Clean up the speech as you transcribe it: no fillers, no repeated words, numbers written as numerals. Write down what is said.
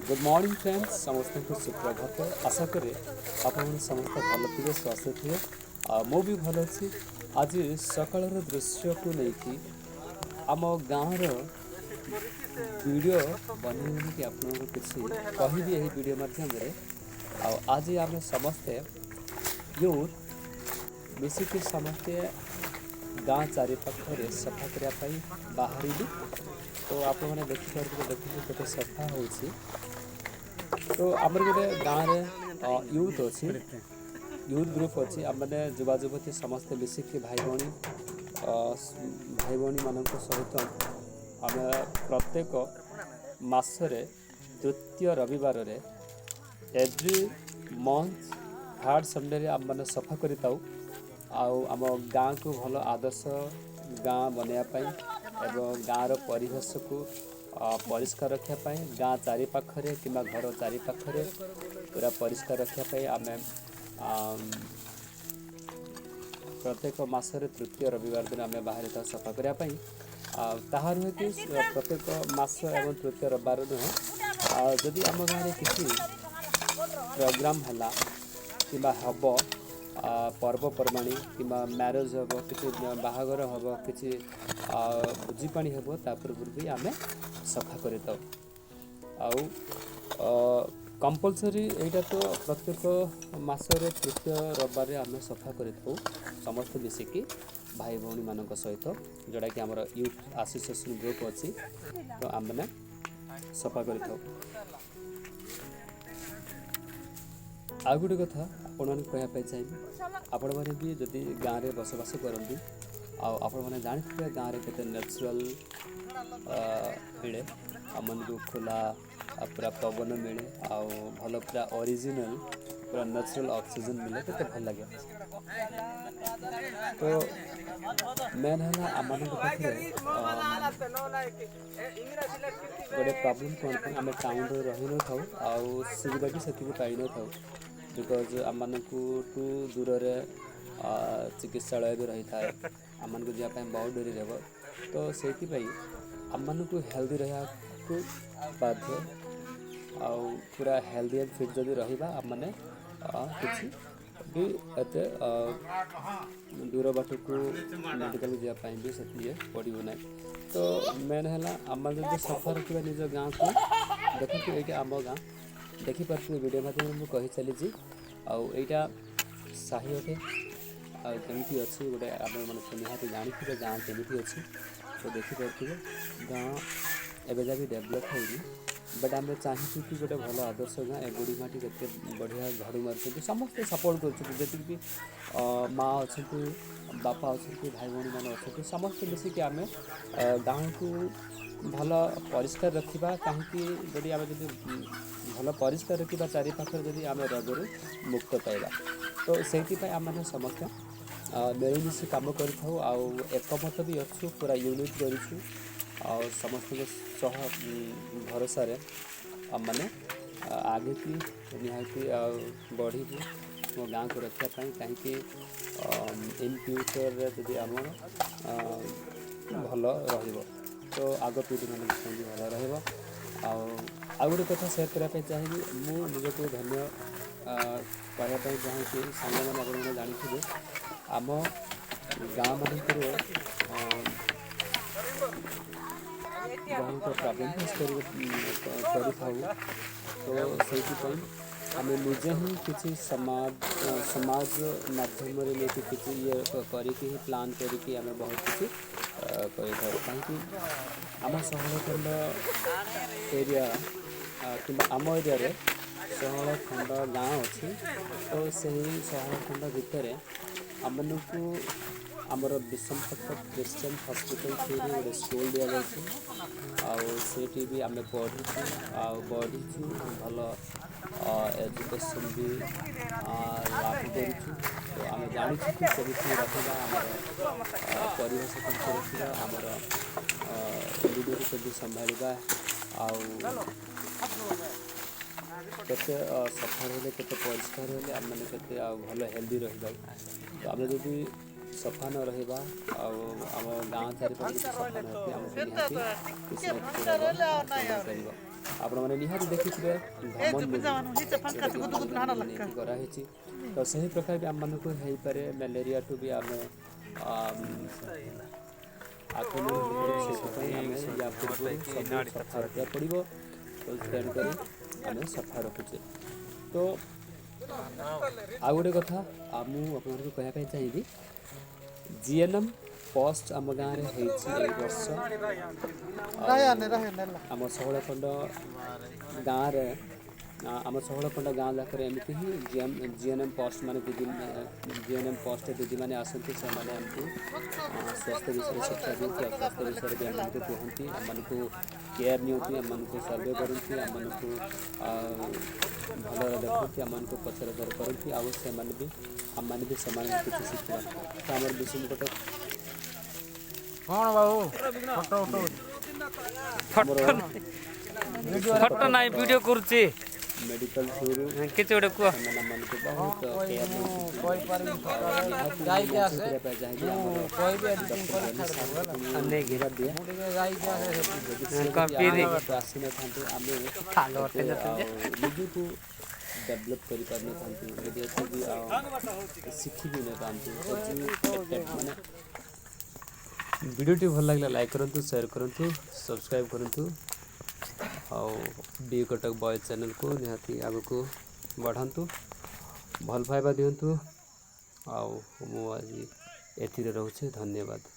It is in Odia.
ଗୁଡ୍ ମର୍ଣ୍ଣିଂ ଫ୍ରେଣ୍ଡସ୍, ସମସ୍ତଙ୍କୁ ସୁପ୍ରଭାତ। ଆଶା କରେ ଆପଣମାନେ ସମସ୍ତେ ଭଲ ଥିବେ, ସ୍ୱାସ୍ଥ୍ୟ ଥିବେ ଆଉ ମୁଁ ବି ଭଲ ଅଛି। ଆଜି ସକାଳର ଦୃଶ୍ୟକୁ ନେଇକି ଆମ ଗାଁର ଭିଡ଼ିଓ ବନେଇ ବନେଇକି ଆପଣଙ୍କୁ କିଛି କହିବି ଏହି ଭିଡ଼ିଓ ମାଧ୍ୟମରେ। ଆଉ ଆଜି ଆମେ ସମସ୍ତେ ୟୁଥ୍ ମିଶିକି ସମସ୍ତେ ଗାଁ ଚାରିପାଖରେ ସଫା କରିବା ପାଇଁ ବାହାରିଲୁ। ତ ଆପଣମାନେ ଦେଖିପାରୁଥିବେ, ଦେଖନ୍ତୁ କେତେ ସଫା ହେଉଛି। ତ ଆମର ଗୋଟେ ଗାଁରେ ୟୁଥ୍ ଅଛି, ୟୁଥ୍ ଗ୍ରୁପ୍ ଅଛି। ଆମେମାନେ ଯୁବା ଯୁବତୀ ସମସ୍ତେ ମିଶିକି ଭାଇ ଭଉଣୀ, ଭାଇ ଭଉଣୀମାନଙ୍କ ସହିତ ଆମେ ପ୍ରତ୍ୟେକ ମାସରେ ତୃତୀୟ ରବିବାରରେ, ଏଭ୍ରି ମନ୍ଥ ଥାର୍ଡ଼ ସଣ୍ଡେରେ ଆମେମାନେ ସଫା କରିଥାଉ। ଆଉ ଆମ ଗାଁକୁ ଭଲ ଆଦର୍ଶ ଗାଁ ବନେଇବା ପାଇଁ ଏବଂ ଗାଁର ପରିବେଶକୁ ପରିଷ୍କାର ରଖିବା ପାଇଁ, ଗାଁ ଚାରିପାଖରେ କିମ୍ବା ଘର ଚାରିପାଖରେ ପୁରା ପରିଷ୍କାର ରଖିବା ପାଇଁ ଆମେ ପ୍ରତ୍ୟେକ ମାସରେ ତୃତୀୟ ରବିବାର ଦିନ ଆମେ ବାହାରିଥାଉ ସଫା କରିବା ପାଇଁ। ଆଉ ତାହା ନୁହେଁ କି ପ୍ରତ୍ୟେକ ମାସ ଏବଂ ତୃତୀୟ ରବିବାର ନୁହେଁ, ଆଉ ଯଦି ଆମ ଗାଁରେ କିଛି ପ୍ରୋଗ୍ରାମ୍ ହେଲା କିମ୍ବା ହେବ, ପର୍ବପର୍ବାଣି କିମ୍ବା ମ୍ୟାରେଜ୍ ହେବ, କିଛି ବାହାଘର ହେବ, କିଛି ଭୋଜିପାଣି ହେବ, ତା ପୂର୍ବରୁ ବି ଆମେ ସଫା କରିଥାଉ। ଆଉ କମ୍ପଲସରି ଏଇଟା ତ ପ୍ରତ୍ୟେକ ମାସରେ ତୃତୀୟ ରବିବାରରେ ଆମେ ସଫା କରିଥାଉ ସମସ୍ତେ ମିଶିକି ଭାଇ ଭଉଣୀମାନଙ୍କ ସହିତ, ଯେଉଁଟାକି ଆମର ୟୁଥ୍ ଆସୋସିଏସନ୍ ଗ୍ରୁପ୍ ଅଛି। ତ ଆମେମାନେ ସଫା କରିଥାଉ। ଆଉ ଗୋଟେ କଥା ଆପଣମାନଙ୍କୁ କହିବା ପାଇଁ ଚାହିଁବି, ଆପଣମାନେ ବି ଯଦି ଗାଁରେ ବସବାସ କରନ୍ତି ଆଉ ଆପଣମାନେ ଜାଣିଥିବେ ଗାଁରେ କେତେ ନ୍ୟାଚୁରାଲ୍ ମିଳେ ଆମମାନଙ୍କୁ, ଖୋଲା ପୁରା ପବନ ମିଳେ ଆଉ ଭଲ ପୁରା ଅରିଜିନାଲ୍ ପୁରା ନ୍ୟାଚୁରାଲ୍ ଅକ୍ସିଜେନ୍ ମିଳେ, କେତେ ଭଲ ଲାଗେ। ତ ମେନ୍ ହେଲା ଆମମାନଙ୍କ ପାଖରେ ଗୋଟେ ପ୍ରୋବ୍ଲେମ୍ କ'ଣ ପାଇଁ ଆମେ ଟାଉନରେ ରହିନଥାଉ ଆଉ ସୁବିଧା ବି ସେତିକି ପାଇନଥାଉ, because ଆମମାନଙ୍କଠୁ ଦୂରରେ ଚିକିତ୍ସାଳୟ ବି ରହିଥାଏ, ଆମମାନଙ୍କୁ ଯିବା ପାଇଁ ବହୁତ ଡେରି ହେବ। ତ ସେଇଥିପାଇଁ ଆମମାନଙ୍କୁ ହେଲ୍ଦି ରହିବାକୁ ବାଧ୍ୟ। ଆଉ ପୁରା ହେଲ୍ଦି ଆଣ୍ଡ ଫିଟ୍ ଯଦି ରହିବା, ଆମମାନେ କିଛି ବି ଏତେ ଦୂର ବାଟକୁ ମେଡ଼ିକାଲକୁ ଯିବା ପାଇଁ ବି ସେତି ଇଏ ପଡ଼ିବ ନାହିଁ। ତ ମେନ୍ ହେଲା ଆମେ ଯଦି ସଫା ରଖିବା ନିଜ ଗାଁକୁ। ଦେଖନ୍ତୁ, ଏଇଟା ଆମ ଗାଁ, ଦେଖିପାରୁଥିବେ ଭିଡ଼ିଓ ମାଧ୍ୟମରେ ମୁଁ କହି ଚାଲିଛି। ଆଉ ଏଇଟା ସାହି ଅଟେ। ଆଉ କେମିତି ଅଛି ଗୋଟେ ଆପଣମାନେ ତ ନିହାତି ଜାଣିଥିବେ ଗାଁ କେମିତି ଅଛି। ତ ଦେଖିପାରୁଥିବେ, ଗାଁ ଏବେ ଯାଏ ବି ଡେଭଲପ୍ ହେଇନି, ବଟ୍ ଆମେ ଚାହିଁଛୁ କି ଗୋଟେ ଭଲ ଆଦର୍ଶ ଗାଁ। ଏ ବୁଢ଼ୀ ମାଟି କେତେ ବଢ଼ିଆ ଝାଡ଼ୁ ମାରୁଛନ୍ତି, ସମସ୍ତେ ସପୋର୍ଟ କରୁଛନ୍ତି। ଯେତିକି ବି ମା ଅଛନ୍ତି, ବାପା ଅଛନ୍ତି, ଭାଇ ଭଉଣୀମାନେ ଅଛନ୍ତି, ସମସ୍ତେ ମିଶିକି ଆମେ ଗାଁକୁ ଭଲ ପରିଷ୍କାର ରଖିବା। କାହିଁକି ଯଦି ଆମେ ଯଦି ଭଲ ପରିଷ୍କାର ରଖିବା ଚାରିପାଖରେ, ଯଦି ଆମେ ରୋଗରୁ ମୁକ୍ତ ପାଇବା। ତ ସେଇଥିପାଇଁ ଆମେମାନେ ସମସ୍ତେ ମିଳିମିଶି କାମ କରିଥାଉ ଆଉ ଏକମତ ବି ଅଛୁ, ପୁରା ୟୁନିଟ୍ କରିଛୁ। ଆଉ ସମସ୍ତଙ୍କ ସହ ଭରସାରେ ଆମମାନେ ଆଗକୁ ନିହାତି ଆଉ ବଢ଼ିବୁ ମୋ ଗାଁକୁ ରଖିବା ପାଇଁ। କାହିଁକି ଇନ୍ ଫ୍ୟୁଚର୍ରେ ଯଦି ଆମର ଭଲ ରହିବ ତ ଆଗ ପିଢ଼ିମାନଙ୍କ ପାଇଁ ବି ଭଲ ରହିବ। ଆଉ ଆଉ ଗୋଟେ କଥା ସେୟାର କରିବା ପାଇଁ ଚାହିଁବି, ମୁଁ ନିଜକୁ ଧନ୍ୟ କହିବା ପାଇଁ ଚାହୁଁଛି। ସାଙ୍ଗମାନେ, ଆପଣମାନେ ଜାଣିଥିବେ ଆମ ଗାଁ ମାନଙ୍କରେ ବହୁତ ପ୍ରୋବ୍ଲେମ୍ ଫେସ୍ କରିଥାଉ। ତ ସେଇଥିପାଇଁ ଆମେ ନିଜେ ହିଁ କିଛି ସମାଜ ମାଧ୍ୟମରେ ନେଇକି କିଛି ଇଏ କରିକି ହିଁ ପ୍ଲାନ୍ କରିକି ଆମେ ବହୁତ କିଛି କରିଥାଉ। କାହିଁକି ଆମ 16 ଖଣ୍ଡ ଏରିଆ କିମ୍ବା ଆମ ଏରିଆରେ 16 ଖଣ୍ଡ ଗାଁ ଅଛି। ତ ସେହି 16 ଖଣ୍ଡ ଭିତରେ ଆମମାନଙ୍କୁ ଆମର ବିଷମକଟକ ଖ୍ରୀଷ୍ଟିଆନ ହସ୍ପିଟାଲ ଥ୍ରୁରୁ ଗୋଟେ ସ୍କୁଲ ଦିଆଯାଇଛି ଆଉ ସେଇଠି ବି ଆମେ ପଢ଼ିଛୁ ଆଉ ବଢ଼ିଛୁ, ଭଲ ଏଜୁକେସନ୍ ବି ଲାଭ କରିଛୁ। ତ ଆମେ ଜାଣିଛୁ କି କେମିତି ରଖିବା ଆମର ପରିବେଶ, କେମିତି ରଖିବା ଆମର ନିଜକୁ, କେମିତି ସମ୍ଭାଳିବା ଆଉ କେତେ ସଫା ରହିଲେ, କେତେ ପରିଷ୍କାର ରହିଲେ ଆମେମାନେ କେତେ ଆଉ ଭଲ ହେଲ୍ଦି ରହିଯାଉ। ତ ଆମେ ଯଦି ସଫା ନ ରହିବା ଆଉ ଆମ ଗାଁ ଚାରିପାଖ ଯଦି ସଫା ନ ରଖିବା, ଆମକୁ ନିହାତି କିଛି ନା କିଛି ରୋଗ ଆକ୍ରମଣ କରିବ। ଆପଣମାନେ ନିହାତି ଦେଖିଥିବେ ଧମନ ମୁଭି, ଯେଉଁଟାକି ମହାନଦୀକୁ ନେଇକି କରାହେଇଛି। ତ ସେହି ପ୍ରକାର ବି ଆମମାନଙ୍କୁ ହେଇପାରେ, ମ୍ୟାଲେରିଆଠୁ ବି ଆମେ ଆକ୍ରମଣ ହେଇପାରେ। ସେଥିପାଇଁ ଆମେ ୟା ପୂର୍ବରୁ ସବୁ ସଫା ରଖିବାକୁ ପଡ଼ିବ। ତ ତେଣୁକରି ଆମେ ସଫା ରଖୁଛେ। ତ ଆଉ ଗୋଟେ କଥା ମୁଁ ଆପଣମାନଙ୍କୁ କହିବା ପାଇଁ ଚାହିଁବି, ଜିଏନ୍ଏମ୍ ପୋଷ୍ଟ ଆମ ଗାଁରେ ହେଇଛି ଏଇ ବର୍ଷ। ଆମ ଷୋହଳଖଣ୍ଡ ଗାଁରେ, ଆମ ଷୋହଳଖଣ୍ଡ ଗାଁ ଯାକରେ ଏମିତି ହିଁ ଜିଏନ୍ଏମ୍ ପୋଷ୍ଟ ମାନେ ଦିଦି, ଜିଏନ୍ଏମ୍ ପୋଷ୍ଟ ଦିଦିମାନେ ଆସନ୍ତି। ସେମାନେ ଆମକୁ ସ୍ୱାସ୍ଥ୍ୟ ବିଷୟରେ ଶିକ୍ଷା ଦିଅନ୍ତି ଆଉ ସ୍ୱାସ୍ଥ୍ୟ ବିଷୟରେ ବି ଆମମାନଙ୍କୁ କୁହନ୍ତି, ଆମମାନଙ୍କୁ କେୟାର ନିଅନ୍ତି, ଆମମାନଙ୍କୁ ସର୍ଭେ କରନ୍ତି, ଆମମାନଙ୍କୁ ଭଲରେ ଦେଖନ୍ତି, ଆମମାନଙ୍କୁ ପଚରା ଉଚରା କରନ୍ତି। ଆଉ ସେମାନେ ବି, ଆମମାନେ ବି ସେମାନଙ୍କୁ କିଛି ଶିଖିବା। ତ ଆମର ବିଷମକଟକ କଣ ବାବୁ, ଫଟୋ ଉଠଉଛି? ଆମର ଫଟୋ ନାହିଁ, ଭିଡ଼ିଓ କରୁଛି। ମେଡ଼ିକାଲ ଥ୍ରୁରୁ କିଛି ଗୋଟେ କୁହ। ସେମାନେ ଆମମାନଙ୍କୁ ବହୁତ କେୟାର ନେଉଛନ୍ତି। କହିପାରିବି, ନିହାତି ଯାଇକି ଆସେ। କରିବା ପାଇଁ ଚାହିଁବି ଆମର କହିବି, ଏଡିଟିଂ ଡକ୍ଟର କରି ଗଣେଶ ଛାଡ଼ିଦେବୁ। ସାର୍ଙ୍କୁ ହେଲା। ମୁଁ ନେଇକି ଧନ୍ୟବାଦ ଦିଏ। ମୁଁ ଟିକେ ଯାଇକି ଆସେ ସେଠି। ଯଦି ସିଏ କଣ ଯଦି ପିଇଦେ? ଆମ ପାଖକୁ ଆସିନଥାନ୍ତେ, ଆମେ ଏତେ ଆଉ ନିଜକୁ ଡେଭଲପ୍ କରିପାରିନଥାନ୍ତୁ, ଯଦି ଏତେ ବି ଆଉ ଶିଖି ବି ନଥାନ୍ତୁ, ଏଜୁକେଟେଡ଼ ମାନେ। ଭିଡ଼ିଓଟି ଭଲ ଲାଗିଲା, ଲାଇକ୍ କରନ୍ତୁ, ସେୟାର କରନ୍ତୁ, ସବସ୍କ୍ରାଇବ୍ କରନ୍ତୁ ଆଉ ବି କଟକ ବଏଜ୍ ଚ୍ୟାନେଲ୍କୁ ନିହାତି ଆଗକୁ ବଢ଼ାନ୍ତୁ, ଭଲ ପାଇବା ଦିଅନ୍ତୁ। ଆଉ ମୁଁ ଆଜି ଏଥିରେ ରହୁଛି। ଧନ୍ୟବାଦ।